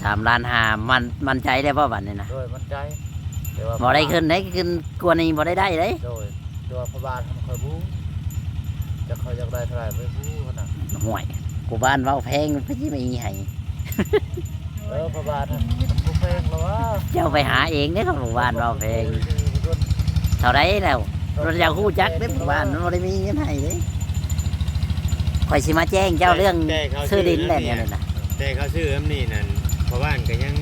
ສາມລ້ານຫ້າ ໝັ້ນ ໝັ້ນໃຈແລ້ວບໍ່ບັດນີ້ນະ? ໂດຍ ໝັ້ນໃຈ ແຕ່ວ່າບໍ່ໄດ້ຂຶ້ນເດ້ ຂຶ້ນກວ່ານີ້ບໍ່ໄດ້ໄດ້ເດ້. ໂດຍ ແຕ່ວ່າພໍ່ບ້ານຫັ້ນຂ້ອຍບໍ່ຮູ້ ຈັກເຂົາຢາກໄດ້ເທົ່າໃດ ບໍ່ຮູ້ຫັ້ນນະ. ໂອ້ຍ ຜູ້ບ້ານເວົ້າແພງ ໃຜຊິມີໃຫ້? ເອີ ພໍ່ບ້ານຫັ້ນບໍ່ແພງດອກຫວາ. ເຈົ້າໄປຫາເອງເດ້ ຜູ້ບ້ານເວົ້າແພງ. ເທົ່າໃດແລ້ວ? ເຮົາຢາກຮູ້ຈັກເດ້ ຜູ້ບ້ານມັນບໍ່ໄດ້ມີເງິນໃຫ້ເດ້. ຂ້ອຍຊິມາແຈ້ງເຈົ້າເລື່ອງ ແຕ່ ແຕ່ເຂົາຊື້ດິນແຫຼະ ຊື້ອັນນີ້ ແນວນີ້ນະ. ແຕ່ເຂົາຊື້ອັນນີ້ນັ້ນ ເພາະວ່າມັນກໍຍັງ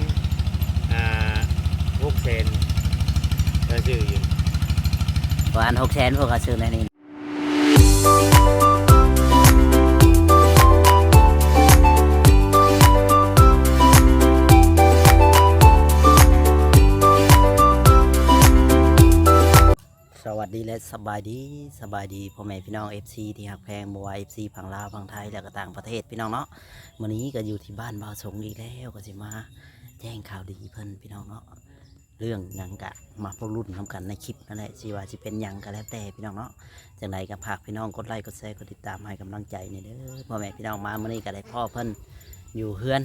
ອ່າ ຫົກແສນ ເຂົາຊື້ຢູ່ ປະມານຫົກແສນ ພວກເຂົາຊື້ໃນນີ້. ສະຫວັດດີ ແລະ ສະບາຍດີ ສະບາຍດີພໍ່ແມ່ພີ່ນ້ອງ ເອັຟຊີ ທີ່ຮັກແພງ ບໍ່ວ່າ ເອັຟຊີ ຝັ່ງລາວ ຝັ່ງໄທ ແລະ ກໍຕ່າງປະເທດ ພີ່ນ້ອງເນາະ. ມື້ນີ້ກໍຢູ່ທີ່ບ້ານບ່າວສົງອີກແລ້ວ ກໍຊິມາແຈ້ງຂ່າວດີເພິ່ນ ພີ່ນ້ອງເນາະ. ເລື່ອງຫຍັງກະມາຟັງລຸ້ນນຳກັນໃນຄລິບນັ້ນແຫຼະ ຊິວ່າຊິເປັນຫຍັງກໍແລ້ວແຕ່ ພີ່ນ້ອງເນາະ. ຈັ່ງໃດກໍຝາກພີ່ນ້ອງກົດໄລ ກົດແຊ ກົດຕິດຕາມໃຫ້ກຳລັງໃຈແດ່ເດີ ພໍ່ແມ່ພີ່ນ້ອງ. ມາມື້ນີ້ກໍໄດ້ພໍ້ເພິ່ນຢູ່ເຮືອນ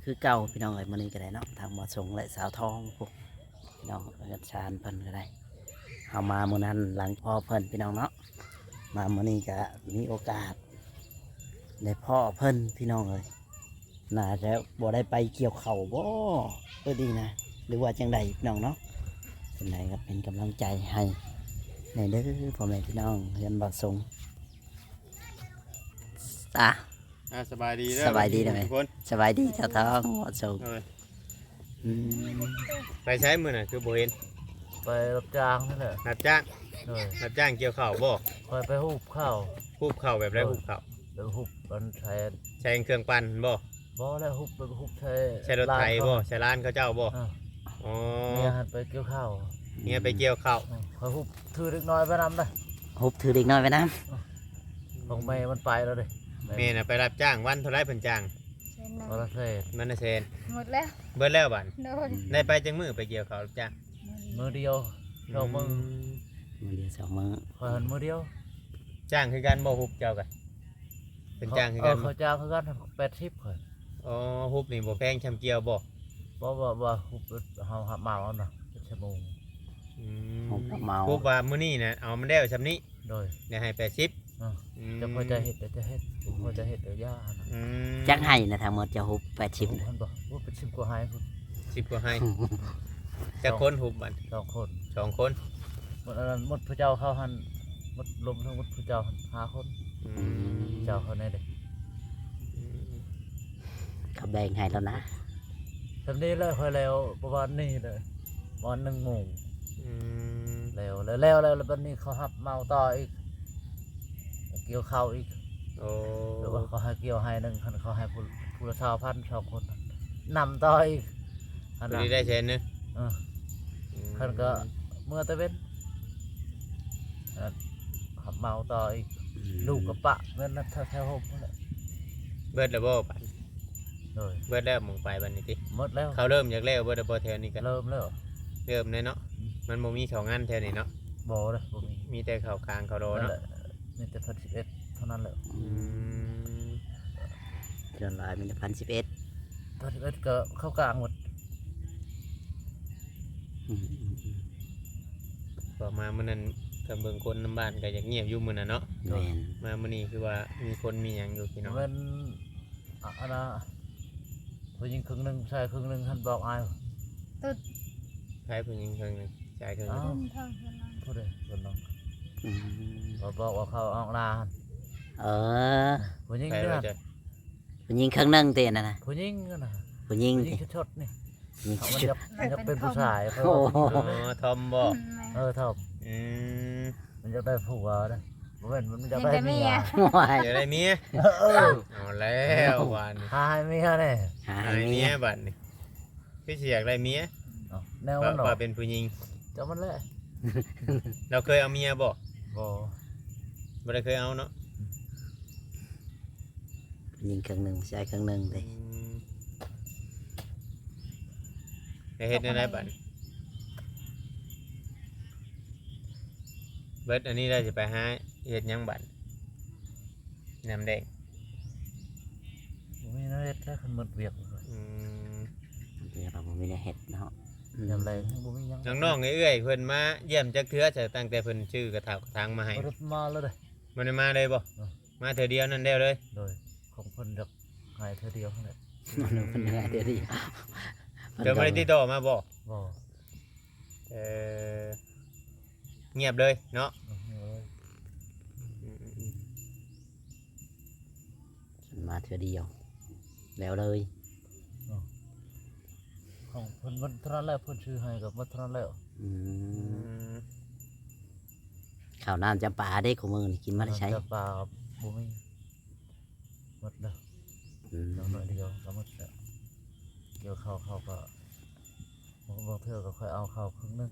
ຄືເກົ່າ ພີ່ນ້ອງເອີຍ. ມື້ນີ້ກໍໄດ້ເນາະ ທາງບ່າວສົງ ແລະ ສາວທອງ ພວກ ພີ່ນ້ອງ ເຮືອນຊານເພິ່ນກໍໄດ້ ເຮົາມາມື້ນັ້ນຫຼັງພໍ້ເພິ່ນ ພີ່ນ້ອງເນາະ. ມາມື້ນີ້ກໍມີໂອກາດໄດ້ພໍ້ເພິ່ນ ພີ່ນ້ອງເອີຍ. ໜ້າຈະບໍ່ໄດ້ໄປກ່ຽວເຂົ້າບໍ່ ເອີ ດີນະ ຫຼືວ່າຈັ່ງໃດ ພີ່ນ້ອງເນາະ. ຈັ່ງໃດກໍເປັນກຳລັງໃຈໃຫ້ແດ່ເດີ ພໍ່ແມ່ພີ່ນ້ອງ ເຮືອນບ່າວສົງ. ອາ ອ່າ ສະບາຍດີເດີ ສະບາຍດີເດີ ທຸກຄົນ. ສະບາຍດີ ສາວທອງ ບ່າວສົງ. ເອີ ອືມ ໄປໃສມື້ນັ້ນຄືບໍ່ເຫັນ? ໄປຮັບຈ້າງນີ້ແຫຼະ. ຮັບຈ້າງ? ໂດຍ. ຮັບຈ້າງກ່ຽວເຂົ້າບໍ່? ຂ້ອຍໄປຮູບເຂົ້າ. ຮູບເຂົ້າແບບໃດ? ໂດຍ. ຮູບເຂົ້າ ແບບຮູບອັນໃສ່ ໃສ່ເຄື່ອງປັ່ນບໍ່? ບໍ່ແລ້ວ ຮູບແບບຮູບໃສ່ ໃສ່ລົດໄຖບໍ່? ໃສ່ລານເຂົາເຈົ້າບໍ່? ເອີ ອໍ ເມຍຫັ້ນໄປກ່ຽວເຂົ້າ. ເມຍໄປກ່ຽວເຂົ້າ. ເອີ ຂ້ອຍຮູບຖືເດັກນ້ອຍໄປນຳເດ້. ຮູບຖືເດັກນ້ອຍໄປນຳ. ເອີ ຂອງແມ່ມັນໄປແລ້ວເດ້. ແມ່ນະ ໄປຮັບຈ້າງ ວັນເທົ່າໃດເພິ່ນຈ້າງ? ວັນລະແສນ. ວັນລະແສນ. ໝົດແລ້ວ. ເບິດແລ້ວບັດ? ໂດຍ. ໄດ້ໄປຈັກມື້ໄປກ່ຽວເຂົ້າຮັບຈ້າງ? ມື້ດຽວ ສອງມື້. ອືມ ມື້ດຽວ ສອງມື້. ຂ້ອຍຫັ້ນມື້ດຽວ. ຈ້າງຄືກັນບໍ່ ຮູບເຈົ້າກະ? ເພິ່ນຈ້າງຄືກັນບໍ່? ເອີ ເຂົາຈ້າງຄືກັນ ແປດສິບຂ້ອຍ. ອໍ ຮູບນີ້ບໍ່ແພງຊ່ຳກ່ຽວບໍ່? ບໍ່ ບໍ່ ບໍ່ ຮູບເຮົາຮັບເໝົາເອົານະ ເປັນຊົ່ວໂມງ. ອືມ ເຮົາເໝົາ ຮູບວ່າມື້ນີ້ນະ ເອົາມັນແລ້ວຊ່ຳນີ້. ໂດຍ. ໄດ້ໃຫ້ແປດສິບ. ເອີ ອືມ ເຈົ້າພໍໃຈເຮັດ ເຈົ້າເຮັດ ບໍ່ພໍໃຈເຮັດກໍຢ່າຫັ້ນນະ. ອືມ ຈັກໄຮ່ນະ ທັງໝົດເຈົ້າຮູບແປດສິບ? ໂອ້ ຫັ້ນບໍ່ ໂອ້ ເປັນສິບກວ່າໄຮ່ພຸ້ນ. ສິບກວ່າໄຮ່. ຈັກຄົນຮູບບັດ? ສອງຄົນ. ສອງຄົນ. ໝົດອັນນັ້ນ ໝົດຜູ້ເຈົ້າເຂົາຫັ້ນ ໝົດລວມທັງໝົດຜູ້ເຈົ້າຫັ້ນ ຫ້າຄົນ. ອືມ ເຈົ້າເຂົາແດ່ເດ້. ອືມ ເຂົາແບ່ງໃຫ້ແລ້ວນະ. ສ່ຳນີ້ແຫຼະ ຂ້ອຍແລ້ວປະມານນີ້ເລີຍ ປະມານໜຶ່ງໂມງ. ອືມ ແລ້ວ ແລ້ວ ແລ້ວ ແລ້ວບັດນີ້ເຂົາຮັບເໝົາຕໍ່ອີກ ກ່ຽວເຂົ້າອີກ. ໂອ້ ແຕ່ວ່າເຂົາໃຫ້ກ່ຽວໄຮ່ໜຶ່ງ ຄັນເຂົາໃຫ້ຜູ້ ຜູ້ລະຊາວພັນ ສອງຄົນ ນຳຕໍ່ອີກ. ອັນນັ້ນ ຜູ້ນີ້ໄດ້ແສນໜຶ່ງ. ເອີ ອືມ ຄັນກໍເມືອແຕ່ເວັນ ອັນນັ້ນຮັບເໝົາຕໍ່ອີກ. ອືມ ລູກກໍປະເງິນນະ ແຖວ ແຖວໂຮມພຸ້ນແຫຼະ. ເບິດແລ້ວບໍ່ບັດ? ໂດຍ. ເບິດແລ້ວໝົງໄປບັດນີ້ຕິ? ໝົດແລ້ວ. ເຂົາເລີ່ມຢາກແລ້ວເບິດແລ້ວບໍ່ແຖວນີ້ກະ? ເລີ່ມແລ້ວ. ເລີ່ມແລ້ວເນາະ. ອືມ ມັນບໍ່ມີເຂົ້າງານແຖວນີ້ເນາະ? ບໍ່ເດ້ ບໍ່ມີ. ມີແຕ່ເຂົ້າກາງເຂົ້າດໍເນາະ. ແມ່ນແຕ່ພັນສິບເອັດເທົ່ານັ້ນແຫຼະ. ອືມ ສ່ວນຫຼາຍມີແຕ່ພັນສິບເອັດ. ພັນສິບເອັດກໍເຂົ້າກາງໝົດ. ອືມ ພໍມາມື້ນັ້ນກໍເບິ່ງຄົນນຳບ້ານກໍຢາກງຽບຢູ່ມື້ນັ້ນເນາະ. ແມ່ນ. ມາມື້ນີ້ຄືວ່າມີຄົນມີຫຍັງຢູ່ພີ່ນ້ອງ. ແມ່ນ ອາ ອັນນ່າ ຜູ້ຍິງເຄິ່ງໜຶ່ງ ຜູ້ຊາຍເຄິ່ງໜຶ່ງ ຫັ້ນບອກອ້າຍ. ຕຶດ ໃຜຜູ້ຍິງເຄິ່ງໜຶ່ງ ຊາຍເຄິ່ງໜຶ່ງ? ອ້າວ ຜູ້ໃດ? ເພິ່ນເນາະ. ອືມ ບອກວ່າເຂົາອອກລາຫັ້ນ. ເອີ ຜູ້ຍິງເດ້. ຜູ້ຍິງເຄິ່ງໜຶ່ງຕິອັນນັ້ນນະ? ຜູ້ຍິງຫັ້ນນະ. ຜູ້ຍິງ ຜູ້ຍິງ ຕິ ສົດໆນີ້. ຍິງ ມັນຢາກ ມັນຢາກເປັນຜູ້ຊາຍ. ໂອ້ໂຫ ເອີ ທອມບໍ່? ອືມ ແມ່ນ. ເອີ ທອມ. ອືມ ມັນຢາກໄດ້ຜົວເດ້. ບໍ່ແມ່ນ ມັນຢາກໄດ້ເມຍ. ຢາກໄດ້ເມຍ. ເອີ ເອົາແລ້ວບາດນີ້ ຫາໃຫ້ເມຍແດ່. ຫາໃຫ້ເມຍບາດນີ້. ຄືຊິຢາກໄດ້ເມຍ? ເອົ້າ ແນວມັນເນາະ ວ່າເປັນຜູ້ຍິງ. ເຈົ້າມັນແຫຼະ. ລາວເຄີຍເອົາເມຍບໍ່? ບໍ່ ບໍ່ໄດ້ເຄີຍເອົາເນາະ. ຍິງເຄິ່ງໜຶ່ງ ຊາຍເຄິ່ງໜຶ່ງເດ້. ອືມ ແລ້ວເຮັດແນວໃດບັດ? ເບິດອັນນີ້ແລ້ວຊິໄປຫາເຮັດຫຍັງບັດ? ນ້ຳແດງ ບໍ່ມີແນວເຮັດ. ຄັນໝົດວຽກ ອືມ ເວລາບໍ່ມີແນວເຮັດເນາະ ອືມ ຍາມແລງບໍ່ມີຫຍັງ ນ້ອງໆເອື້ອຍໆເພິ່ນມາຢ້ຽມຈັກເທື່ອ ຕັ້ງແຕ່ເພິ່ນຊື້ກະເຖົາກະຖັງມາໃຫ້ ບໍ່ໄດ້ມາເລີຍເດ້ ບໍ່ໄດ້ມາເລີຍບໍ່? ເອີ ມາເທື່ອດຽວນັ້ນແລ້ວເລີຍ ໂດຍ ຂອງເພິ່ນຢາກໃຫ້ເທື່ອດຽວຫັ້ນແຫຼະ ເພິ່ນໃຫ້ເທື່ອດຽວ ເພິ່ນບໍ່ໄດ້ຕິດຕໍ່ມາບໍ່? ບໍ່ ເອີ ງຽບເລີຍເນາະ ເອີ ງຽບເລີຍ ອືມໆໆ ມາເທື່ອດຽວແລ້ວເລີຍ ເນາະ ຂອງເພິ່ນໝົດເທົ່ານັ້ນແຫຼະ ເພິ່ນຊື້ໃຫ້ກໍໝົດເທົ່ານັ້ນແຫຼະ ອືມ ອືມ ເຂົ້ານ້ຳຈຳປາເດ້ ຄູ່ມື້ນີ້ກິນມາແຕ່ໃສ? ນ້ຳຈຳປາບໍ່ມີ ໝົດແລ້ວ ອືມ ຍັງໜ້ອຍດຽວກໍໝົດແລ້ວ ກ່ຽວເຂົ້າເຂົາກໍ ບາງເທື່ອກໍຂ້ອຍເອົາເຂົ້າເຄິ່ງໜຶ່ງ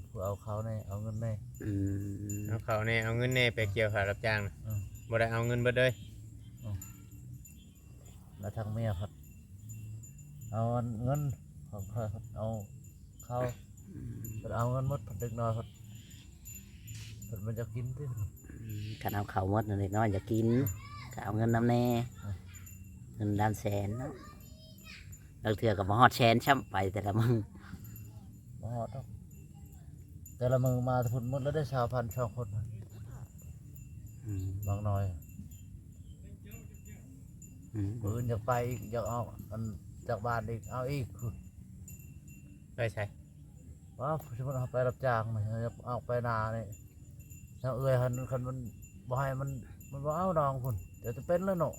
ຜູ້ເອົາເຂົ້າແດ່ ເອົາເງິນແດ່ ອືມ ເອົາເຂົ້າແດ່ ເອົາເງິນແດ່ ໄປກ່ຽວເຂົ້າຮັບຈ້າງນະ ອືມ ບໍ່ໄດ້ເອົາເງິນເບິດເລີຍ ອືມ ແລ້ວທາງເມຍພັດເອົາເງິນ ຂອງຂ້ອຍພັດເອົາເຂົ້າ ອືມ ເພິ່ນເອົາເງິນໝົດ ເດັກນ້ອຍເພິ່ນ ເພິ່ນບໍ່ຢາກກິນຕິ ອືມ ຄັນເອົາເຂົ້າໝົດນັ້ນເດັກນ້ອຍຢາກກິນ ກໍເອົາເງິນນຳແດ່ ອືມ ເງິນລ້ານແສນເນາະ ລາງເທື່ອກໍບໍ່ຮອດແສນຊ້ຳ ໄປແຕ່ລະມື້ ບໍ່ຮອດດອກ ແຕ່ລະມື້ມາແຕ່ພຸ້ນໝົດແລ້ວເດ້ ຊາວພັນ ສອງຄົນ ອືມ ບາງໜ້ອຍ ອືມ ມື້ອື່ນຢາກໄປອີກ ຢາກອອກ ອັນ ຈາກບ້ານອີກ ເອົາອີກ ໄປໃສ? ວ່າສົມມຸດເຮົາໄປຮັບຈ້າງນີ້ ເຮົາຢາກອອກໄປນານີ້ ທາງເອື້ອຍຫັ້ນ ຄັນມັນບໍ່ໃຫ້ ມັນ ມັນບໍ່ເອົານ້ອງພຸ້ນ ດຽວຈະເປັນແລ້ວເນາະ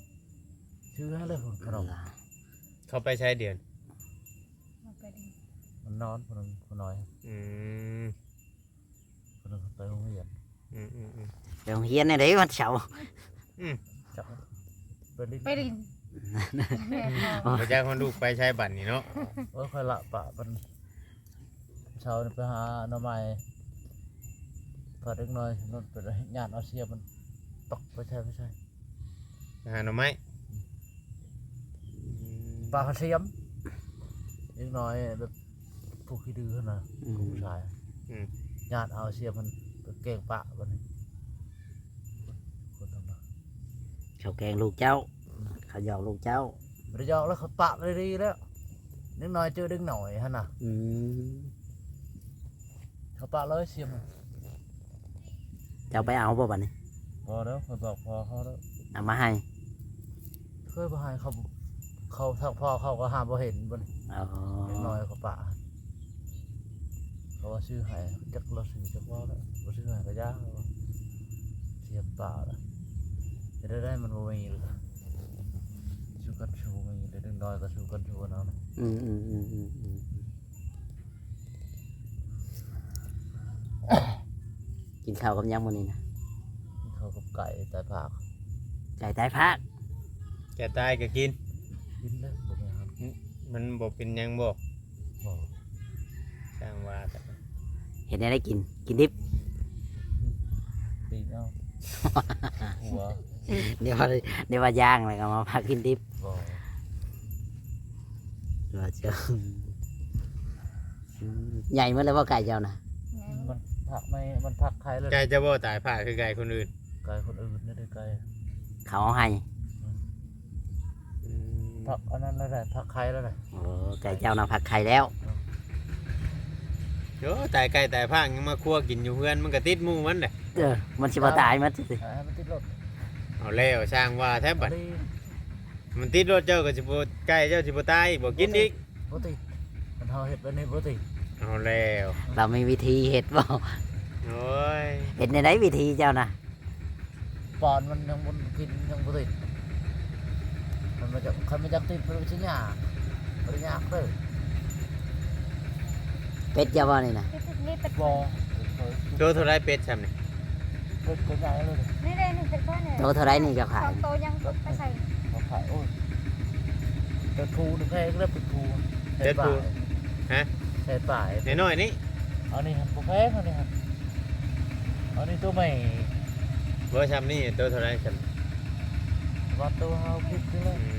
ຊື້ໃຫ້ເລີຍພຸ້ນຂະໜົມ ເຂົາໄປໃສດຽວນີ້? ມັນນອນ ຜູ້ໜຶ່ງ ຜູ້ນ້ອຍ ອືມ ຜູ້ໜຶ່ງໄປໂຮງຮຽນ ອືມໆໆ ໄປໂຮງຮຽນແນວໃດວັນເສົາ? ອືມ ຈັກ ໄປຫຼິ້ນ ໄປຫຼິ້ນ ແມ່ນບໍ່? ບໍ່ຈັກວ່າລູກໄປໃສບັດນີ້ເນາະ ໂອ້ຍ ຂ້ອຍລະປະມັນ ເຊົ້ານີ້ໄປຫາໜໍ່ໄມ້ ພາເດັກນ້ອຍນັ້ນໄປຍາດເອົາເສຍມັນ ປັກໄປໃສ ໄປໃສ ໄປຫາໜໍ່ໄມ້ ອືມ ປາກກະຊຽມ ເດັກນ້ອຍແບບ ພວກຂີ້ດື້ຫັ້ນນະ ອືມ ພວກຜູ້ຊາຍ ອືມ ຍາດເອົາເສຍມັນໄປແກງປະບັດນີ້ ຄົນທຳນາ ເຂົາແກງລູກເຈົ້າ ອືມ ເຂົາຢອກລູກເຈົ້າ ບໍ່ໄດ້ຢອກແລ້ວ ເຂົາປະໄປດີແລ້ວ ເດັກນ້ອຍເຈີເດັກນ້ອຍຫັ້ນນະ ອືມ ເຂົາປະເລີຍເສຍມັນ ເຈົ້າໄປເອົາບໍ່ບັດນີ້? ບໍ່ແລ້ວ ຂ້ອຍບອກພໍ່ເຂົາແລ້ວ ເອົາມາໃຫ້ ເຄີຍບໍ່ໃຫ້ເຂົາ ເຂົາທາງພໍ່ເຂົາກໍຫາບໍ່ເຫັນບັດນີ້ ອໍ ເດັກນ້ອຍເຂົາປະ ເຂົາວ່າຊື້ໃຫ້ ຈັກລາວຊື້ຈັກວ່າແລ້ວ ບໍ່ຊື້ໃຫ້ກໍຢ່າ ເສຍປະແລ້ວ ເຮັດໄດ້ ມັນບໍ່ມີແລ້ວ ສູ້ກັນສູ້ມີ ເດັກນ້ອຍກໍສູ້ກັນສູ້ເອົານະ ອືມໆໆໆ ກິນເຂົ້າກັບຫຍັງມື້ນີ້ນະ? ກິນເຂົ້າກັບໄກ່ຕາຍພາກ ໄກ່ຕາຍພາກ ແກ່ຕາຍກໍກິນ ກິນເດີ ບໍ່ແມ່ນ ມັນບໍ່ເປັນຫຍັງບໍ່? ບໍ່ ຊ່າງວ່າ ເຮັດແນວໃດກິນ? ກິນດິບ ປີກເອົາ ຫົວ ເດວ່າ ເດວ່າຍ່າງແລ້ວກໍມາພາກິນດິບ ບໍ່ ວ່າເຈົ້າ ອືມ ໃຫຍ່ໝົດແລ້ວບໍ່ໄກ່ເຈົ້ານະ? ໃຫຍ່ໝົດ ມັນພັກໃໝ່ ມັນພັກໄຂ່ແລ້ວ ໄກ່ເຈົ້າບໍ່ຕາຍພາກຄືໄກ່ຄົນອື່ນ? ໄກ່ຄົນອື່ນນີ້ໄດ້ໄກ່ ເຂົາເອົາໃຫ້ ອືມ ອືມ ພັກອັນນັ້ນແລ້ວໄດ໋ ພັກໄຂ່ແລ້ວໄດ໋ ໂອ້ ໄກ່ເຈົ້ານະພັກໄຂ່ແລ້ວ ເອີ ໂອ້ ຕາຍໄກ່ຕາຍພາກຍັງມາຄົວກິນຢູ່ເຮືອນ ມັນກໍຕິດໝູ່ມັນເດ້ ເອີ ມັນຊິບໍ່ຕາຍມັນຊິ ໃຫ້ມັນຕິດລົດ ເອົາແລ້ວ ຊ່າງວ່າແທ້ບັດ ມັນຕິດລົດເຈົ້າກໍຊິບໍ່ ໄກ່ເຈົ້າຊິບໍ່ຕາຍ ບໍ່ກິນອີກ ບໍ່ຕິດ ຄັນເຮົາເຮັດແບບນີ້ບໍ່ຕິດ ເອົາແລ້ວ ລາວມີວິທີເຮັດບໍ່? ໂອ້ຍ ເຮັດແນວໃດວິທີເຈົ້ານະ? ປ້ອນມັນຍັງບໍ່ກິນ ຍັງບໍ່ຕິດ ຄັນມັນຈະ ຄັນມັນຢາກຕິດ ມັນຊິຍາກ ບໍ່ໄດ້ຍາກເດີ ເປັດເຈົ້າບໍ່ນີ້ນະ? ເປັດນີ້ເປັດ ບໍ່ ໂຕເທົ່າໃດເປັດຊ່ຳນີ້? ເປັດກໍໃຫຍ່ເລີຍ ນີ້ເດ້ ນີ້ເປັດຂ້ອຍນີ້ ໂຕເທົ່າໃດນີ້ເຈົ້າຂາຍ? ສອງໂຕຍັງໄປໃສ່ ເຂົາຂາຍ ໂອ້ຍ ເປັດຜູ້ນີ້ແພງເດີ ເປັດຜູ້ ເປັດຜູ້ ແສນປາຍ ຮະ? ແສນປາຍ ນ້ອຍໆນີ້ ອັນນີ້ຫັ້ນບໍ່ແພງ ອັນນີ້ຫັ້ນ ອັນນີ້ໂຕໃໝ່ ບໍ່ ຊ່ຳນີ້ໂຕເທົ່າໃດຊ່ຳ? ປະມານໂຕຫ້າຫົກສິບນີ້ແຫຼະ ອື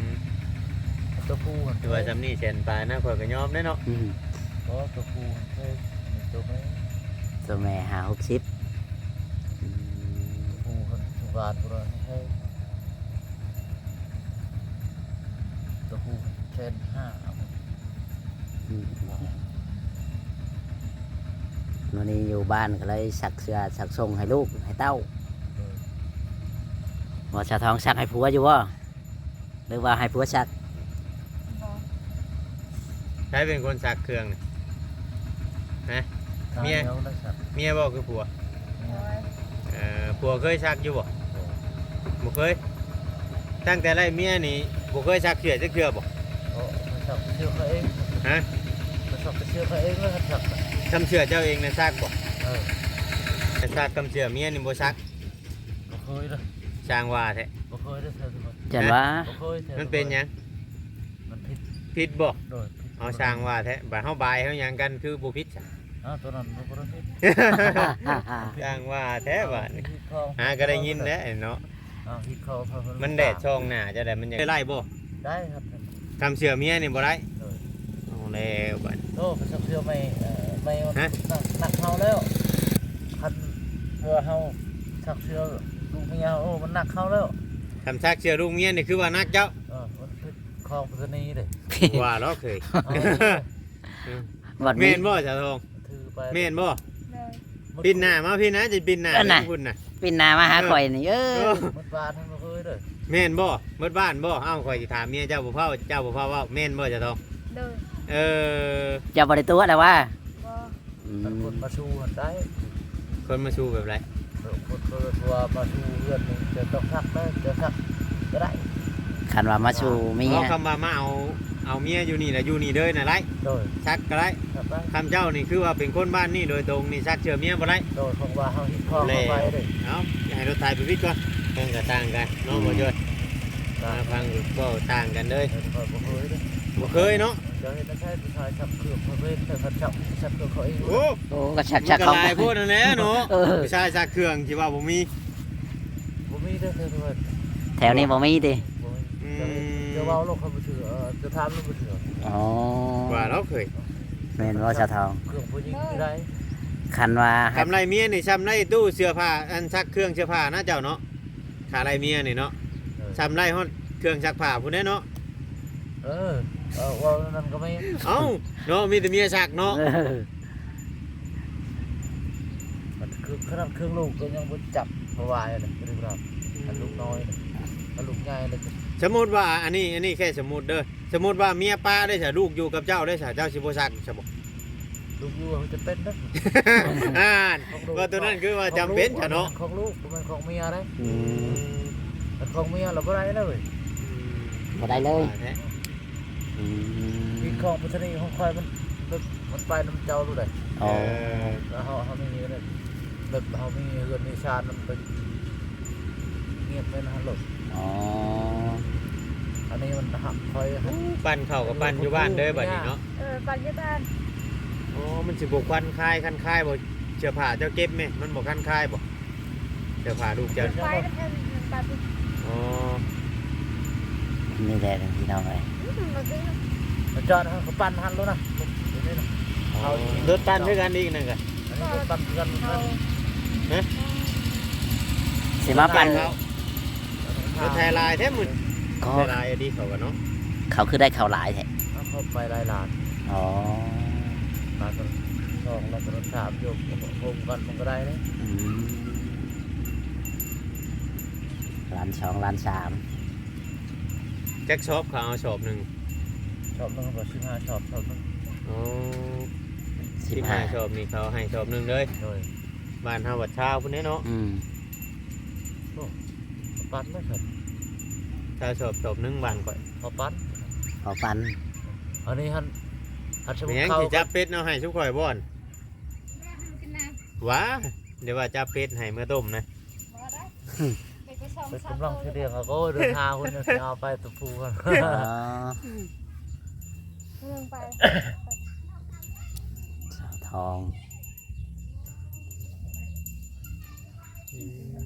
ມ ໂຕຜູ້ຫັ້ນ ຖືວ່າຊ່ຳນີ້ແສນປາຍນະ ຂ້ອຍກໍຍອມແດ່ເນາະ ອືມ ບໍ່ ໂຕຜູ້ຫັ້ນແພງ ໂຕແມ່ ໂຕແມ່ຫ້າຫົກສິບ ອືມ ໂຕຜູ້ຫັ້ນ ສຸບານພຸ້ນນະ ແພງ ໂຕ ແສນຫ້າ ອືມ ມື້ນີ້ຢູ່ບ້ານກໍເລີຍຊັກເສື້ອຊັກໂສ້ງໃຫ້ລູກໃຫ້ເຕົ້າ. ບໍ່ ສາວທອງຊັກໃຫ້ຜົວຢູ່ບໍ່ ຫຼືວ່າໃຫ້ຜົວຊັກ? ບໍ່. ໃຜເປັນຄົນຊັກເຄື່ອງນະ? ຮະ? ເມຍ? ເມຍບໍ່ ຄືຜົວ? ໂດຍ. ເອີ ຜົວເຄີຍຊັກຢູ່ບໍ່? ບໍ່ເຄີຍ. ຕັ້ງແຕ່ໄດ້ເມຍນີ້ບໍ່ເຄີຍຊັກເສື້ອຈັກເທື່ອບໍ່? ບໍ່. ໄປຊັກເສື້ອເຂົາເອງ. ຮະ? ໄປຊັກເສື້ອເຂົາເອງແລ້ວກໍຊັກ. ຄຳເສື້ອເຈົ້າເອງນະຊັກບໍ່? ເອີ. ແຕ່ຊັກຄຳເສື້ອເມຍນີ້ບໍ່ຊັກ? ບໍ່ເຄີຍເດີ. ຊ່າງວ່າແທ້. ບໍ່ເຄີຍເດີ. ຈັ່ງວ່າ ບໍ່ເຄີຍ. ມັນເປັນຫຍັງ? ມັນຜິດ. ຜິດບໍ່? ໂດຍ. ເອົາ ຊ່າງວ່າແທ້. ບາດເຮົາບາຍເຮົາຫຍັງກັນຄືບໍ່ຜິດຊະ? ອ້າວ ຕົວນັ້ນບໍ່ໄດ້ຜິດ. ຊ່າງວ່າແທ້ບາດນີ້. ຫາກໍໄດ້ຍິນແຫຼະເນາະ. ອ້າວ ຜິດຂໍ້. ມັນແດດຊ່ອງໜ້າເຈົ້າໄດ໋ ມັນຍັງໄດ້ບໍ່? ໄດ້ຄັບ. ຄຳເສື້ອເມຍນີ້ບໍ່ໄດ້? ໂດຍ. ເອົາແລ້ວບາດນີ້. ໂອ້ ໄປຊັກເສື້ອໃໝ່ ເອີ ໃໝ່ມັນ ຮະ? ໜັກ ໜັກເຮົາແລ້ວ. ຄັນວ່າເຮົາຊັກເສື້ອລູກເມຍ ໂອ້ ມັນໜັກເຮົາແລ້ວ. ຄັນຊັກເສື້ອລູກເມຍນີ້ຄືວ່າໜັກເຈົ້າ? ເອີ ມັນຜິດຂອງປະເພນີເດ້. ວ່າເນາະເຄີຍ. ເອີ. ອືມ ແມ່ນບໍ່ສາວທອງ? ຖືໄປ. ແມ່ນບໍ່? ໂດຍ. ປິ່ນໜ້າມາພີ້ນະ ຈະປິ່ນໜ້າໄປທາງພຸ້ນນະ. ປິ່ນໜ້າມາຫາຂ້ອຍນີ້. ເອີ ເອີ ໝົດບ້ານບໍ່ເຄີຍເດີ. ແມ່ນບໍ່? ໝົດບ້ານບໍ່? ເອົ້າ ຂ້ອຍຊິຖາມເມຍເຈົ້າບໍ່ເວົ້າ ເຈົ້າບໍ່ພາເວົ້າ ແມ່ນບໍ່ສາວທອງ? ໂດຍ. ເອີ ເຈົ້າບໍ່ໄດ້ຕົວະແລ້ວຫວາ? ບໍ່. ອືມ ຄັນຄົນມາສູ່ຫັ້ນໄດ້. ຄົນມາສູ່ແບບໃດ? ເອີ ຄົນ ຄົນວ່າມາສູ່ເຮືອນນີ້ ເຈົ້າຕ້ອງຊັກເດີ ເຈົ້າຊັກກໍໄດ້. ຄັນວ່າມາສູ່ເມຍ ເວົ້າຄຳວ່າມາເອົາ ເອົາເມຍຢູ່ນີ້ລະ ຢູ່ນີ້ເລີຍນະໄດ້. ໂດຍ. ຊັກກໍໄດ້. ຄັບໄດ້. ຄຳເຈົ້ານີ້ຄືວ່າເປັນຄົນບ້ານນີ້ໂດຍຕົງນີ້ ຊັກເສື້ອເມຍບໍ່ໄດ້. ໂດຍ. ເພາະວ່າເຮົາເຮັດຂອງເຮົາໄປເດ້. ເອົ້າ ຢ່າໃຫ້ລົດໄຖໄປວິດກ່ອນ. ເພິ່ນກໍຕ່າງກັນເນາະ ອືມ ບໍ່ຈ້ອຍ. ອ່າ ຟັງກໍຕ່າງກັນເລີຍ. ເອີ ຂ້ອຍບໍ່ເຄີຍເດ້. ບໍ່ເຄີຍເນາະ. ເຈົ້າເຮັດໃນໃຊ້ຜູ້ຊາຍຊັກເຄື່ອງ ເຂົາເຮັດໃນຄັນຊັກ ຊັກເຄື່ອງເຂົາເອງ. ໂອ້ ໂອ້ ກໍຊັກ ມັນກໍຫຼາຍໂພດຫັ້ນແຫຼະເນາະ. ເອີ ຜູ້ຊາຍຊັກເຄື່ອງ ຊິວ່າບໍ່ມີ ບໍ່ມີເດີ. ແຖວນີ້ບໍ່ມີຕິ? ບໍ່ມີ. ອືມ ຈະເວົ້າໂລດ ເຂົາບໍ່ເຊື່ອ ເອີ ຈະຖາມໂລດ ບໍ່ເຊື່ອ. ອໍ ວ່າລາວເຄີຍ. ແມ່ນບໍ່ສາວທອງ? ເຄື່ອງຜູ້ຍິງນີ້ໄດ້. ຄັນວ່າ ກຳໄລເມຍນີ້ຊ່ຳໄດ້ຕູ້ເສື້ອຜ້າ ອັນ ຊັກເຄື່ອງເສື້ອຜ້ານະເຈົ້າເນາະ. ຄ່າໄລ່ເມຍນີ້ເນາະ. ເອີ ຊ່ຳໄລ່ຮອດເຄື່ອງຊັກຜ້າພຸ້ນແຫຼະເນາະ. ເອີ ເອີ ເວົ້າແນວນັ້ນກໍແມ່ນ. ເອົ້າ ເນາະ ມີແຕ່ເມຍຊັກເນາະ. ເອີ ມັນຄືຂະໜາດເຄື່ອງລູກກໍຍັງບໍ່ຈັບບໍ່ໄຫວເລີຍ ເລື່ອງລາວ. ອືມ ອັນລູກນ້ອຍນະ ອັນລູກໃຫຍ່ແລ້ວ. ສົມມຸດວ່າ ອັນນີ້ ອັນນີ້ແຄ່ສົມມຸດເດີ. ສົມມຸດວ່າເມຍປະໄດ້ຊະ ລູກຢູ່ກັບເຈົ້າໄດ້ຊະ ເຈົ້າຊິບໍ່ຊັກຊະບໍ່? ລູກຢູ່ຈຳເປັນເດີ. ອ່ານ ຂອງລູກ ວ່າຕົວນັ້ນຄືວ່າຈຳເປັນຊະເນາະ. ຂອງລູກ ບໍ່ແມ່ນຂອງເມຍເດ້. ອືມ ຄັນຂອງເມຍລະບໍ່ໄດ້ເລີຍ. ອືມ ບໍ່ໄດ້ເລີຍ. ວ່າແທ້. ອືມ ທີ່ຂອງປະເພນີຂອງຂ້ອຍ ມັນ ມັນໄປນຳເຈົ້າໂລດເດ້. ອໍ ເອີ ແລ້ວເຮົາ ເຮົາມີເງິນ ແບບເຮົາມີເຮືອນມີຊານນຳໄປ ງຽບແມ່ນຫັ້ນໂລດ. ອໍ ອັນນີ້ມັນຮັບຂ້ອຍ. ໂອ້ ປັ່ນເຂົ້າກໍປັ່ນຢູ່ບ້ານເດີບັດນີ້ເນາະ. ເອີ ປັ່ນຢູ່ບ້ານ. ອໍ ມັນຊິບໍ່ຄັນຄາຍ ຄັນຄາຍບໍ່? ເສື້ອຜ້າເຈົ້າເກັບແມະ ມັນບໍ່ຄັນຄາຍບໍ່? ເສື້ອຜ້າລູກເຈົ້າ. ໄປແລ້ວແມ່ນໄປພຸ້ນ. ອໍ ນີ້ແຫຼະພີ່ນ້ອງເອີຍ. ອືມ ມາຈອດເຮົາກໍປັ່ນຫັ້ນໂລດນະ. ນີ້ນະ. ອໍ ເອົາ ລົດປັ່ນຄືກັນອີກນັ້ນກະ. ອັນນີ້ລົດປັ່ນຄືກັນ. ຮະ? ຊິມາປັ່ນ. ລົດໄຖຫຼາຍແທ້ມື້ນີ້. ກໍໄຖຫຼາຍດີເຂົາກະເນາະ. ເຂົາຄືໄດ້ເຂົ້າຫຼາຍແທ້? ເອົາ ເຂົາໄປຫຼາຍລ້ານ. ອໍ ລ້ານສອງ ລ້ານສາມ ຢູ່ໂຮມກັນມັນກໍໄດ້ເດ້. ອືມ ລ້ານສອງ ລ້ານສາມ. ຈັກຊອບເຂົາເອົາຊອບໜຶ່ງ? ຊອບໜຶ່ງກໍສິບຫ້າຊອບ ຊອບໜຶ່ງ. ອໍ ສິບຫ້າ ສິບຫ້າຊອບນີ້ເຂົາໃຫ້ຊອບໜຶ່ງເລີຍ. ໂດຍ. ບ້ານເຮົາບັດຊາວພຸ້ນເດ້ເນາະ. ອືມ ໂອ້ ເຂົາປັ່ນເນາະ. ຊາວຊອບ ຊອບໜຶ່ງບ້ານຂ້ອຍ. ເຂົາປັ່ນ ເຂົາປັ່ນ. ອັນນີ້ຫັ້ນ ອັນສົມມຸດເຂົາ ເປັນຫຍັງຊິຈັບເປັດເອົາໃຫ້ຊຸມຂ້ອຍບໍ່? ຫວາ ດຽວວ່າຈັບເປັດໃຫ້ເມືອຕົ້ມນະ. ບໍ່ໄດ້ ເປັດກໍສອງ ເປັດກຳລັງຊິລ້ຽງ. ໂອ້ຍ ເດີນຫາພຸ້ນ ຊິເອົາໄປຕົວຜູ້. ອໍ ເມືອງໄປ ສາວທອງ. ອືມ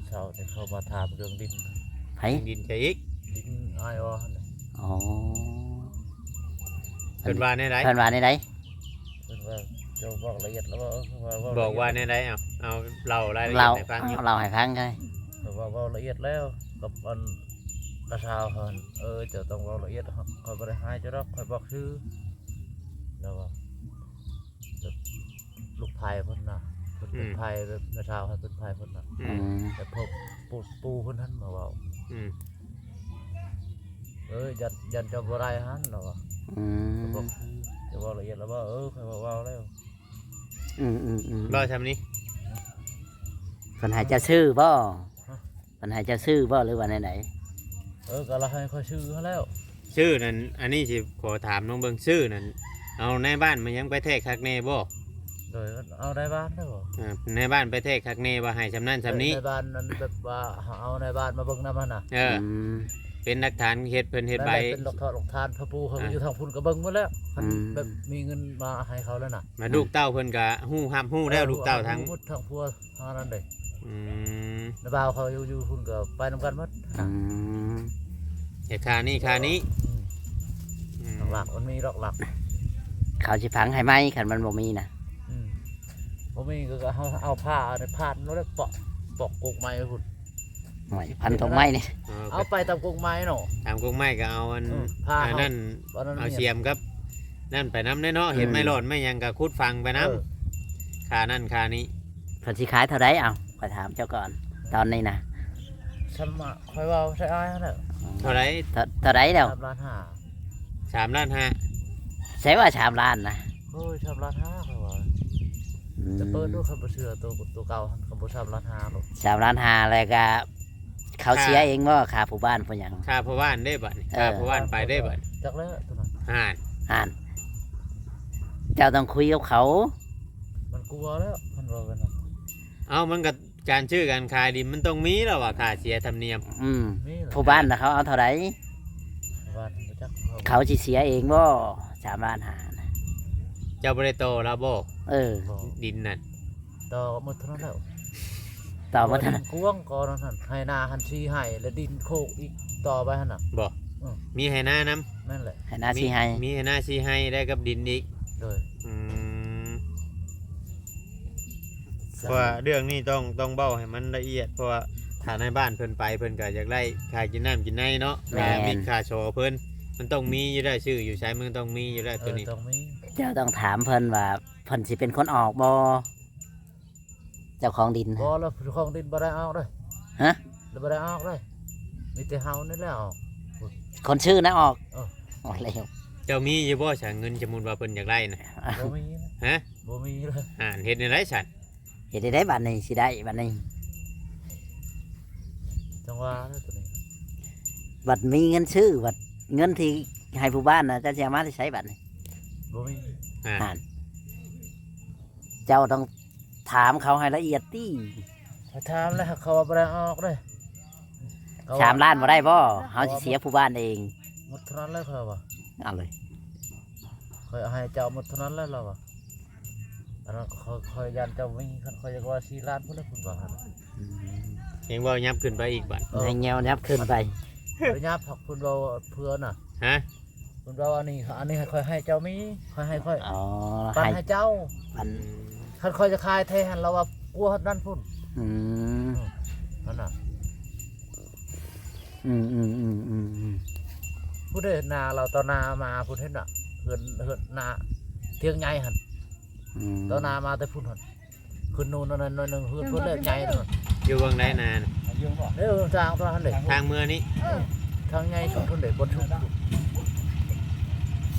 ເຊົ້ານີ້ເຂົາມາຖາມເລື່ອງດິນ. ໃຜ? ດິນໃຜອີກ? ດິນອ້າຍອໍຫັ້ນ. ອໍ ເພິ່ນວ່າແນວໃດ? ເພິ່ນວ່າແນວໃດ? ເພິ່ນວ່າ ເຈົ້າບອກລະອຽດແລ້ວບໍ່? ເພິ່ນວ່າ ບອກວ່າແນວໃດ? ເອົາ ເລົ່າລາຍລະອຽດໃຫ້ຟັງ. ເລົ່າ ເລົ່າໃຫ້ຟັງ. ເພິ່ນວ່າເວົ້າລະອຽດແລ້ວກັບອັນ ນ້າສາວເພິ່ນ ເອີ ເຈົ້າຕ້ອງເວົ້າລະອຽດ ຂ້ອຍບໍ່ໄດ້ໃຫ້ເຈົ້າດອກ ຂ້ອຍບອກຊື່ ແລ້ວວ່າ ແບບລູກໃພ້ເພິ່ນນະ ເພິ່ນເປັນ ອືມ ໃພ້ ແບບນ້າສາວໃຫ້ເພິ່ນໃພ້ເພິ່ນນະ ອືມ ອືມ ແບບພວກປູ່ ປູ່ເພິ່ນຫັ້ນມາເວົ້າ ອືມ ເອີ ຢ້ານ ຢ້ານເຈົ້າບໍ່ໄດ້ຫັ້ນ ລາວວ່າ ອືມ ຂ້ອຍບອກຊື່ ເຈົ້າເວົ້າລະອຽດແລ້ວບໍ່? ເອີ ຂ້ອຍເວົ້າແລ້ວ ອືມໆໆ ເວົ້າຊ່ຳນີ້ ເພິ່ນໃຫ້ເຈົ້າຊື້ບໍ່? ຮະ? ເພິ່ນໃຫ້ເຈົ້າຊື້ບໍ່ ຫຼືວ່າແນວໃດ? ເອີ ກໍລາວໃຫ້ຂ້ອຍຊື້ຫັ້ນແລ້ວ ຊື້ນັ້ນ ອັນນີ້ຊິຂໍຖາມນ້ອງເບິ່ງ ຊື້ນັ້ນ ເອົານາຍບ້ານມາຍັງໄປແທກຄັກແນ່ບໍ່? ໂດຍ ເອົານາຍບ້ານໄດ້ບໍ່? ເອີ ນາຍບ້ານໄປແທກຄັກແນ່ວ່າໃຫ້ຊ່ຳນັ້ນຊ່ຳນີ້ ນາຍບ້ານນັ້ນແບບວ່າເອົານາຍບ້ານມາເບິ່ງນຳຫັ້ນນະ ເອີ ອືມ ເປັນຫຼັກຖານເຮັດ ເພິ່ນເຮັດໃບ ນັ້ນແຫຼະ ເປັນຫຼັກຖານ ເພາະປູ່ເຂົາ ອ່າ ຢູ່ທາງພຸ້ນກໍເບິ່ງໝົດແລ້ວ ຄັນ ອືມ ແບບມີເງິນມາໃຫ້ເຂົາແລ້ວນະ ມາ ອືມ ລູກເຕົ້າເພິ່ນກໍຮູ້ ຮັບຮູ້ແລ້ວ ເອີ ລູກເຕົ້າທັງ ຮູ້ໝົດ ທັງຜົວ ເທົ່ານັ້ນເດ້ ອືມ ນ້າບ່າວເຂົາຢູ່ ຢູ່ພຸ້ນກໍໄປນຳກັນໝົດ ອືມ ເຮັດຄ່ານີ້ຄ່ານີ້ ອືມ ອືມ ຫຼັກໆ ມັນມີຫຼັກໆ ເຂົາຊິຝັງໃຫ້ໃໝ່ ຄັນມັນບໍ່ມີນະ ອືມ ບໍ່ມີກໍເຮົາເອົາຜ້າອັນນີ້ພາດໂລດ ແລ້ວເປາະ ເປາະກົກໄມ້ພຸ້ນ ໂອ້ຍ ພັນກົກໄມ້ນີ້ ເອີ ເອົາໄປຕາມກົກໄມ້ເນາະ ຕາມກົກໄມ້ກໍເອົາອັນ ເອີ ຜ້າ ອັນນັ້ນ ເອົາສຽມກັບນັ້ນໄປນຳເດ້ເນາະ ເຮັດ ອືມ ໄມ້ຫຼອນໄມ້ຫຍັງກໍຂຸດຝັງໄປນຳ ເອີ ຄ່ານັ້ນຄ່ານີ້ ເພິ່ນຊິຂາຍເທົ່າໃດ? ເອົ້າ ຂ້ອຍຖາມເຈົ້າກ່ອນ ຕອນນີ້ນະ ຊ່ຳ ຂ້ອຍເວົ້າໃສ່ອ້າຍຫັ້ນແຫຼະ ເທົ່າໃດ? ເທົ່າ ເທົ່າໃດແລ້ວ? ສາມລ້ານຫ້າ ສາມລ້ານຫ້າ ໃສວ່າສາມລ້ານນະ? ໂອ້ຍ ສາມລ້ານຫ້າ ຂ້ອຍວ່າ ອືມ ແຕ່ເປີດດູ ຄັນບໍ່ເຊື່ອໂຕ ໂຕເກົ່າຫັ້ນ ຄັນບໍ່ສາມລ້ານຫ້າໂລດ ສາມລ້ານຫ້າ ແລ້ວກະເຂົາເສຍເອງບໍ່? ຄ່າຜູ້ບ້ານຜູ້ຫຍັງ ຄ່າພໍ່ບ້ານເດ້ບັດນີ້ ເອີ ຄ່າພໍ່ບ້ານໄປເດ້ບັດນີ້ ຈັກແລ້ວໂຕນັ້ນ ຫັ້ນ ຫັ້ນ ເຈົ້າຕ້ອງຄຸຍກັບເຂົາ ມັນກົວແລ້ວ ມັນວ່າກັນນະ ເອົ້າ ມັນກໍ ການຊື້ການຂາຍດິນມັນຕ້ອງມີແລ້ວວ່າ ຄ່າເສຍທຳນຽມ ອືມ ມີແຫຼະ ຜູ້ບ້ານນະເຂົາເອົາເທົ່າໃດ? ບ້ານບໍ່ຈັກ ເຂົາຊິເສຍເອງບໍ່? ສາມລ້ານຫ້ານະ ເຈົ້າບໍ່ໄດ້ຕໍ່ລາວບໍ່? ເອີ ບໍ່ ດິນນັ້ນ ຕໍ່ໝົດເທົ່ານັ້ນແລ້ວ ຕໍ່ໝົດເທົ່ານັ້ນ ດິນກວ້າງກໍນັ້ນຫັ້ນ ໄຮ່ນາຫັ້ນສີ່ໄຮ່ ແລະດິນໂຄກອີກຕໍ່ໄປຫັ້ນນະ ບໍ່ ອືມ ມີໄຮ່ນານຳ ແມ່ນແຫຼະ ໄຮ່ນາສີ່ໄຮ່ ມີໄຮ່ນາສີ່ໄຮ່ ໄດ້ກັບດິນອີກ ໂດຍ ອືມ ເພາະວ່າເລື່ອງນີ້ຕ້ອງ ຕ້ອງເວົ້າໃຫ້ມັນລະອຽດ ເພາະວ່າຖ້ານາຍບ້ານເພິ່ນໄປ ເພິ່ນກໍຢາກໄດ້ຄ່າກິນນ້ຳກິນໃນເນາະ ແມ່ນ ຄ່າມິດຄ່າຊໍເພິ່ນ ມັນຕ້ອງມີຢູ່ແລ້ວ ຊື້ຢູ່ໃສມັນຕ້ອງມີຢູ່ແລ້ວ ເອີ ໂຕນີ້ ຕ້ອງມີ ເຈົ້າຕ້ອງຖາມເພິ່ນວ່າ ເພິ່ນຊິເປັນຄົນອອກບໍ່ ເຈົ້າຂອງດິນ? ບໍ່ລະ ເຈົ້າຂອງດິນບໍ່ໄດ້ອອກເດ້ ຮະ? ລະບໍ່ໄດ້ອອກເດ້ ມີແຕ່ເຮົານີ້ແຫຼະອອກ ຄົນຊື້ນະອອກ ເອີ ອອກແລ້ວ ເຈົ້າມີຢູ່ບໍ່ຊະ ເງິນ ສົມມຸດວ່າເພິ່ນຢາກໄດ້ນະ? ບໍ່ມີ ຮະ? ບໍ່ມີເລີຍ ອ່າ ເຮັດແນວໃດຊັ້ນ? ເຮັດແນວໃດບັດນີ້ ຊິໄດ້ບັດນີ້ ຈັ່ງວ່າແຫຼະໂຕນີ້ ບັດມີເງິນຊື້ ບັດເງິນທີ່ໃຫ້ຜູ້ບ້ານນະ ເຈົ້າຊິເອົາມາແຕ່ໃສບັດນີ້? ບໍ່ມີ ອ່າ ຫັ້ນ ເຈົ້າຕ້ອງຖາມເຂົາໃຫ້ລະອຽດຕິ ຂ້ອຍຖາມແລ້ວ ເຂົາວ່າບໍ່ໄດ້ອອກເດ້ ສາມລ້ານບໍ່ໄດ້ບໍ່? ເຮົາຊິເສຍຜູ້ບ້ານເອງ ໝົດເທົ່ານັ້ນແຫຼະ ຂ້ອຍວ່າ ເອົາເລີຍ ຂ້ອຍເອົາໃຫ້ເຈົ້າໝົດເທົ່ານັ້ນແຫຼະ ລາວວ່າ ອັນນັ້ນຂ້ອຍ ຂ້ອຍຢ້ານເຈົ້າມີ ຄັນຂ້ອຍຢາກວ່າສີ່ລ້ານພຸ້ນແຫຼະ ເພິ່ນວ່າ ອືມ ຍັງເວົ້າຫຍັບຂຶ້ນໄປອີກບາດ ເອີ ຍັງແຍວຫຍັບຂຶ້ນໄປ ບໍ່ໄດ້ຫຍັບ ເພິ່ນເວົ້າເພື່ອນະ ຮະ? ເພິ່ນວ່າ ອັນນີ້ ອັນນີ້ໃຫ້ຂ້ອຍ ໃຫ້ເຈົ້າມີ ຂ້ອຍໃຫ້ຂ້ອຍ ອໍ ປັນໃຫ້ ໃຫ້ເຈົ້າ ປັນ ຄັນຂ້ອຍຈະຂາຍແທ້ຫັ້ນ ລາວວ່າກົວຮອດນັ້ນພຸ້ນ ອືມ ເອີ ຫັ້ນນະ ອືມໆໆໆໆ ພຸ້ນເດ້ ເຫັນນາລາວ ຕໍ່ນາມາພຸ້ນ ເຫັນນະ ເຮືອນ ເຮືອນນາ ທຽງໃຫຍ່ຫັ້ນ ອືມ ຕໍ່ນາມາແຕ່ພຸ້ນຫັ້ນ ຂຶ້ນໂນ້ນນັ້ນໜ້ອຍໜຶ່ງ ເຮືອນເພິ່ນແຫຼະໃຫຍ່ນັ້ນ ຢູ່ເບື້ອງໃດນານະ? ເດ້ ທາງຕົວຫັ້ນເດ້ ທາງເມືອນີ້ ເອີ ທາງໃຫຍ່ສຸດພຸ້ນເດ້ ບ່ອນສຸດ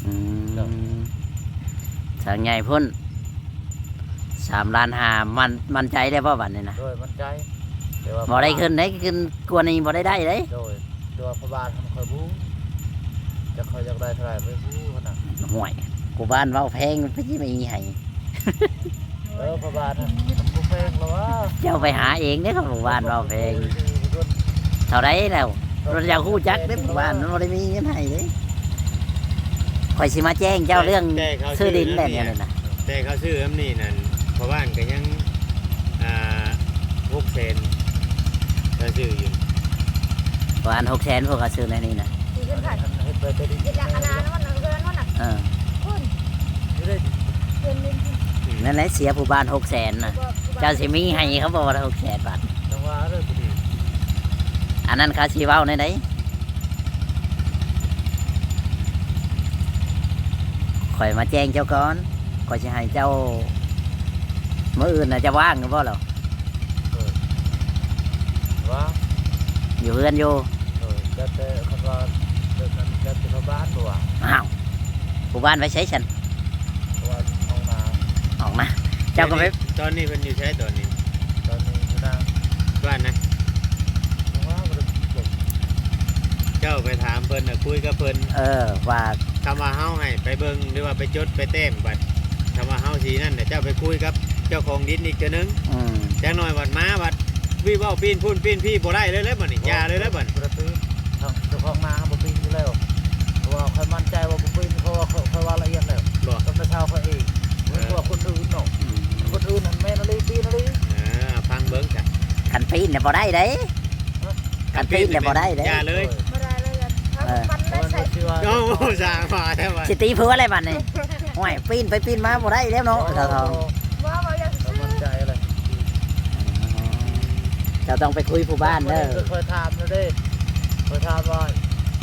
ອືມ ເຈົ້າ ທາງໃຫຍ່ພຸ້ນ ສາມລ້ານຫ້າ ໝັ້ນ ໝັ້ນໃຈໄດ້ບໍ່ບັດນີ້ນະ? ໂດຍ ໝັ້ນໃຈ ແຕ່ວ່າບໍ່ໄດ້ຂຶ້ນໄດ້ ຂຶ້ນກວ່ານີ້ບໍ່ໄດ້ໄດ້ເດ້ ໂດຍ ແຕ່ວ່າພໍ່ບ້ານຫັ້ນຂ້ອຍບໍ່ຮູ້ ຈັກເຂົາຢາກໄດ້ເທົ່າໃດບໍ່ຮູ້ຫັ້ນນະ ຫ້ວຍ ຜູ້ບ້ານເວົ້າແພງ ເພິ່ນຊິມີໃຫ້ ເອີ ພໍ່ບ້ານຫັ້ນບໍ່ແພງລະວ່າ ເຈົ້າໄປຫາເອງເດ້ ຜູ້ບ້ານເວົ້າແພງ ເທົ່າໃດແລ້ວ ເພິ່ນຢາກຮູ້ຈັກເດ້ ຜູ້ບ້ານມັນບໍ່ໄດ້ມີເງິນໃຫ້ເດ້ ຂ້ອຍຊິມາແຈ້ງເຈົ້າເລື່ອງ ແຕ່ ແຕ່ເຂົາ ຊື້ດິນ ຊື້ ແບບນີ້ນະ ແຕ່ເຂົາຊື້ນຳນີ້ນັ້ນ ພໍ່ບ້ານກໍຍັງ ອ່າ ຫົກແສນ ກໍຊື້ຢູ່ ປະມານຫົກແສນ ພວກເຂົາຊື້ໃນນີ້ນະ ທີ່ເພິ່ນຂາຍ ອັນເຮັດໄປແຕ່ດິນ ເຮັດອານານັ້ນນະ ເຮືອນນັ້ນນະ ເອີ ພຸ້ນ ຢູ່ໃນ ເດືອນໜຶ່ງ ອືມ ນັ້ນແຫຼະ ເສຍຜູ້ບ້ານຫົກແສນນະ ເຈົ້າຊິມີໃຫ້ເຂົາບໍ່ ຫົກແສນບາດ ຈັ່ງວ່າເລີຍ ອັນນັ້ນເຂົາຊິເວົ້າແນວໃດ? ຂ້ອຍມາແຈ້ງເຈົ້າກ່ອນ ຂ້ອຍຊິໃຫ້ເຈົ້າ ມື້ອື່ນນະ ເຈົ້າວ່າງຢູ່ບໍ່ລະ? ເອີ ວ່າງ ຢູ່ເຮືອນຢູ່. ເອີ ແຕ່ ແຕ່ຄັນວ່າ ແຕ່ ແຕ່ຊາວບ້ານບໍ່ວ່າງ. ອ້າວ ຜູ້ບ້ານໄປໃສຊັ້ນ? ເພາະວ່າອອກນາ ອອກນາ. ເຈົ້າກໍໄປ ຕອນນີ້ເພິ່ນຢູ່ໃສຕອນນີ້? ຕອນນີ້ຢູ່ນາ ບ້ານນະ ເຈົ້າໄປຖາມເພິ່ນນະ ຄຸຍກັບເພິ່ນ ເອີ ວ່າ ຄຳວ່າເຮົາໃຫ້ໄປເບິ່ງ ຫຼືວ່າໄປຈົດໄປແຕ້ມ ບັດ ຄຳວ່າເຮົາຊິນັ້ນນະ ເຈົ້າໄປຄຸຍກັບເຈົ້າຂອງດິນອີກເທື່ອໜຶ່ງ. ອືມ ຈັກໜ້ອຍບັດມາ ບັດວິເວົ້າປີ້ນພຸ້ນປີ້ນພີ້ ບໍ່ໄດ້ເລີຍແຫຼະບັດນີ້ ຢ່າເລີຍແຫຼະບັດນີ້. ເຈົ້າຂອງນາບໍ່ປີ້ນຢູ່ແລ້ວ ເພາະວ່າຂ້ອຍໝັ້ນໃຈວ່າບໍ່ປີ້ນ ເພາະວ່າຂ້ອຍ ຂ້ອຍເວົ້າລະອຽດແລ້ວ ບໍ່ ກັບແມ່ເຖົ້າຂ້ອຍເອງ. ເອີ ບໍ່ແມ່ນວ່າຄົນອື່ນເນາະ. ອືມ ຄົນອື່ນຫັ້ນແມ່ນອີ່ຫຼີ ປີ້ນອີ່ຫຼີ. ເອີ ຟັງເບິ່ງຊະ ຄັນປີ້ນນະບໍ່ໄດ້ເດ້. ຮະ? ຄັນຕີນແລ້ວບໍ່ໄດ້ເດ້ ຢ່າເລີຍ ບໍ່ໄດ້ເລີຍ. ເອີ ເອົາ ສ້າງວ່າແທ້ວ່າ ຊິຕີຜົວແລ້ວບັດນີ້. ໂອ້ຍ ປີນໄປປີນມາບໍ່ໄດ້ແລ້ວເນາະ ເຖົ້າທອງ. ບໍ່ ເວົ້າ ເວົ້າຢ່າງຊື່ ເຈົ້າໝັ້ນໃຈແລ້ວ. ເຈົ້າຕ້ອງໄປຄຸຍຜູ້ບ້ານເດີ. ຂ້ອຍຖາມແລ້ວເດ້ ຂ້ອຍຖາມວ່າ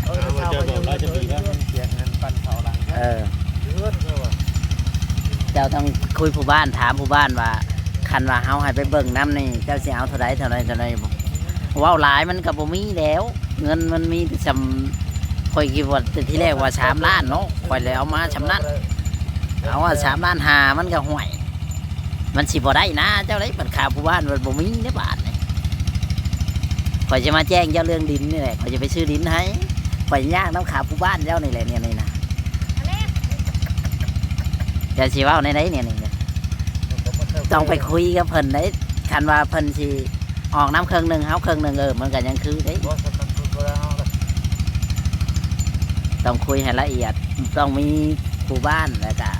ເອີ ເອົາ ເຈົ້າບອກລາວຈະດີແລ້ວ ເສຍເງິນປັ່ນເຂົ້າຫຼັງ. ເອີ ເຮືອນເຂົາວ່າ ເຈົ້າຕ້ອງຄຸຍຜູ້ບ້ານ ຖາມຜູ້ບ້ານວ່າ ຄັນວ່າເຮົາໃຫ້ໄປເບິ່ງນຳນີ້ ເຈົ້າຊິເອົາເທົ່າໃດ ເທົ່າໃດ ເທົ່າໃດ? ເວົ້າຫຼາຍມັນກໍບໍ່ມີແລ້ວ ເງິນມັນມີແຕ່ສ່ຳ ຂ້ອຍຄິດວ່າແຕ່ທີແລກວ່າສາມລ້ານເນາະ ຂ້ອຍເລີຍເອົາມາສ່ຳນັ້ນ ເອົາວ່າສາມລ້ານຫ້າ ມັນກໍ ຫ້ວຍ ມັນຊິບໍ່ໄດ້ນາເຈົ້າເດ້ ບັດຄ່າຜູ້ບ້ານມັນບໍ່ມີໃນບ້ານນີ້. ຂ້ອຍຈະມາແຈ້ງເຈົ້າເລື່ອງດິນນີ້ແຫຼະ ຂ້ອຍຈະໄປຊື້ດິນໃຫ້ ຂ້ອຍຍາກນຳຄ່າຜູ້ບ້ານເຈົ້ານີ້ແຫຼະ ແນວນີ້ນະ. ເຈົ້າຊິເວົ້າແນວໃດແນວນີ້ນະ? ຕ້ອງໄປຄຸຍກັບເພິ່ນເດ້ ຄັນວ່າເພິ່ນຊິ ອອກນຳເຄິ່ງໜຶ່ງ ເຮົາເຄິ່ງໜຶ່ງ ເອີ ມັນກໍຍັງຄືເດ້. ບໍ່ ສຳລັບເພິ່ນບໍ່ໄດ້ເອົາລະ ຕ້ອງຄຸຍໃຫ້ລະອຽດ ຕ້ອງມີຜູ້ບ້ານ ແລ້ວກະ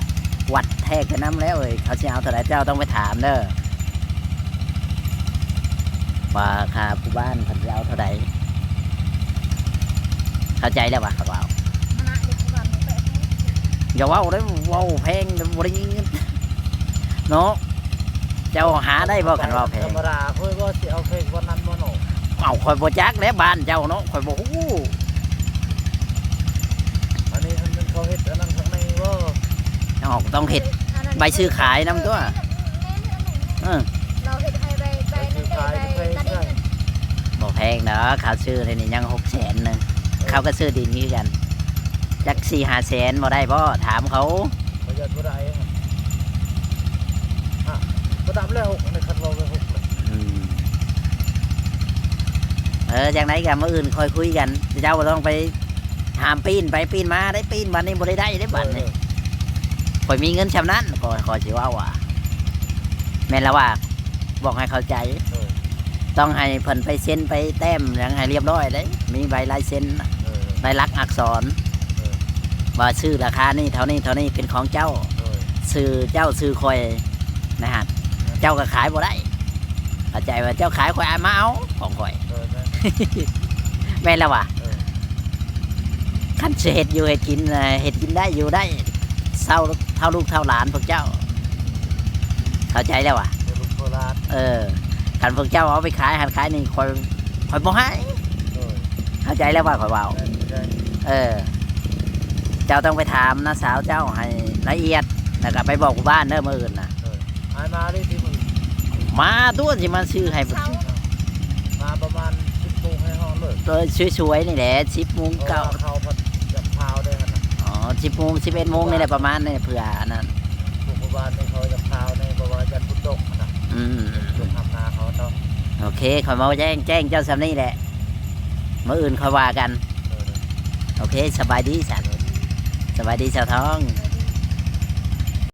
ວັດແທກໄປນຳແລ້ວເອີຍ ເຂົາຊິເອົາເທົ່າໃດ ເຈົ້າຕ້ອງໄປຖາມເດີ ວ່າຄ່າຜູ້ບ້ານເພິ່ນຊິເອົາເທົ່າໃດ. ເຂົ້າໃຈແລ້ວວ່າເຂົາເວົ້າ ມານະເດັກຜູ້ບ້ານແປດແພງ ຢ່າເວົ້າເດີ ເວົ້າແພງບໍ່ໄດ້ຍິນເງິນເນາະ. ເຈົ້າຫາໄດ້ບໍ່ ຄັນວ່າແພງ? ທຳມະດາ ຂ້ອຍວ່າຊິເອົາແພງກວ່ານັ້ນບໍ່ເນາະ? ເອົ້າ ຂ້ອຍບໍ່ຈັກແຫຼະບ້ານເຈົ້າເນາະ ຂ້ອຍບໍ່ຮູ້. ອັນນີ້ມັນເຂົາເຮັດອັນນັ້ນຂ້າງໃນບໍ່? ເອົ້າ ຕ້ອງເຮັດໃບຊື້ຂາຍນຳຕົວະ. ເອີ ເຮົາເຮັດໃຫ້ໃບ ໃບນັ້ນໄດ້ ໃບຕາດິນນັ້ນ ບໍ່ແພງດອກ ເຂົາຊື້ໃນນີ້ຍັງຫົກແສນໜຶ່ງ ເຂົາກໍຊື້ດິນຄືກັນ ຈັກສີ່ຫ້າແສນບໍ່ໄດ້ບໍ່? ຖາມເຂົາ. ປະຢັດບໍ່ໄດ້ ຮະ ປະດັບແລ້ວ ໃນຄັນເວົ້າໄປຫົກແລ້ວ. ອືມ ເອີ ຈັ່ງໃດກໍມື້ອື່ນຄ່ອຍຄຸຍກັນ ເຈົ້າບໍ່ຕ້ອງໄປຫ້າມປີນໄປປີນມາໄດ້ ປີນບັດນີ້ບໍ່ໄດ້ໄດ້ເດ້ບັດນີ້. ຂ້ອຍມີເງິນຊ່ຳນັ້ນ ຂ້ອຍ ຂ້ອຍຊິເວົ້າວ່າ ແມ່ນລະວ່າ ບອກໃຫ້ເຂົ້າໃຈ ຕ້ອງໃຫ້ເພິ່ນໄປເຊັນໄປແຕ້ມຫຍັງໃຫ້ລຽບຮ້ອຍເດ້ ມີໃບລາຍເຊັນ ເອີ ລາຍລັກອັກສອນ ເອີ ວ່າຊື້ລາຄານີ້ເທົ່ານີ້ເທົ່ານີ້ເປັນຂອງເຈົ້າ ເອີ ຊື່ເຈົ້າຊື່ຂ້ອຍນະຮະ ເຈົ້າກໍຂາຍບໍ່ໄດ້ ເຂົ້າໃຈວ່າ ເຈົ້າຂາຍຂ້ອຍອາດມາເອົາຂອງຂ້ອຍ ເອີ ແມ່ນ ແມ່ນລະວ່າ ເອີ ຄັນຊິເຮັດຢູ່ເຮັດກິນ ເຮັດກິນໄດ້ຢູ່ໄດ້ ເຊົາເທົ່າລູກເທົ່າຫຼານພວກເຈົ້າ ເຂົ້າໃຈແລ້ວຫວາ? ເອີ ເອີ ຄັນພວກເຈົ້າເອົາໄປຂາຍຫັ້ນຂາຍນີ້ ຂ້ອຍ ຂ້ອຍບໍ່ໃຫ້ ເຂົ້າໃຈແລ້ວຫວາ ຂ້ອຍເວົ້າ? ເອີ ເຈົ້າຕ້ອງໄປຖາມນ້າສາວເຈົ້າໃຫ້ລະອຽດ ແລ້ວກໍໄປບອກຜູ້ບ້ານເດີມື້ອື່ນນະ. ອ້າຍມາເລີຍຕິມື້? ມາຕົວະ ຊິມາຊື້ໃຫ້ ມາປະມານສິບໂມງໃຫ້ຮອດເລີຍ ເອີ ສວຍໆ ນີ້ແຫຼະ ສິບໂມງ ເກົ້າ ເພາະວ່າເຂົາພັດຢາກພາວໄດ້ຫັ້ນນະ. ອໍ ສິບໂມງ ສິບເອັດໂມງນີ້ແຫຼະ ປະມານນີ້ ເພື່ອອັນນັ້ນ ພວກບ້ານນີ້ເຂົາຢາກພາວແດ່ ເພາະວ່າຢ້ານຝົນຕົກຫັ້ນນະ. ອືມ ຕົກທຳນາເຂົາເນາະ. ໂອເຄ ຂ້ອຍມາແຈ້ງ ແຈ້ງເຈົ້າສ່ຳນີ້ແຫຼະ ມື້ອື່ນຄ່ອຍວ່າກັນ. ໂອເຄ ສະບາຍດີຊັ້ນ ສະບາຍດີສາວທອງ.